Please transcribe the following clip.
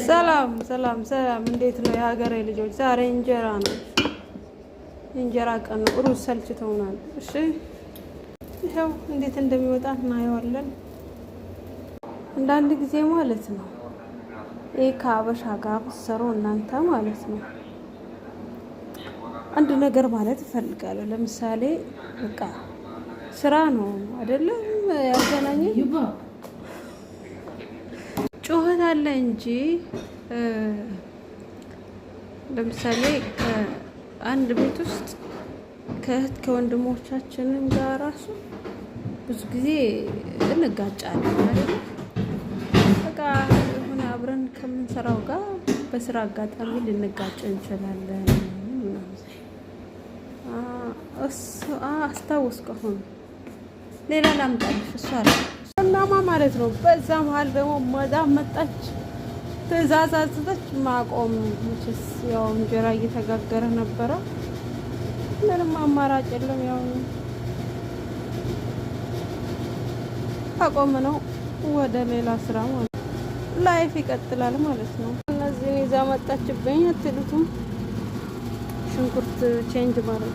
ሰላም ሰላም ሰላም፣ እንዴት ነው የሀገሬ ልጆች? ዛሬ እንጀራ ነው፣ እንጀራ ቀን ነው። ሩዝ ሰልችተውናል። እሺ ይኸው እንዴት እንደሚወጣ እናየዋለን። አንዳንድ ጊዜ ማለት ነው ይህ ከአበሻ ጋር ብትሰሩ እናንተ ማለት ነው አንድ ነገር ማለት እፈልጋለሁ። ለምሳሌ በቃ ስራ ነው አይደለም ያገናኘን ጩኸት አለ እንጂ፣ ለምሳሌ ከአንድ ቤት ውስጥ ከእህት ከወንድሞቻችንም ጋር ራሱ ብዙ ጊዜ እንጋጫለን አይደል? በቃ የሆነ አብረን ከምንሰራው ጋር በስራ አጋጣሚ ልንጋጭ እንችላለን። አስታወስኩ። አሁን ሌላ ላምጣልሽ። እሷ አለ እናማ ማለት ነው። በዛ መሀል ደግሞ መዳም መጣች፣ ትዕዛዝ አዘዘች። ማቆም መቼስ ያው እንጀራ እየተጋገረ ነበረ። ምንም አማራጭ የለም። ያው አቆም ነው ወደ ሌላ ስራ ማለት life ይቀጥላል ማለት ነው። እነዚህን ይዛ መጣችብኝ አትሉትም? ሽንኩርት change ማለት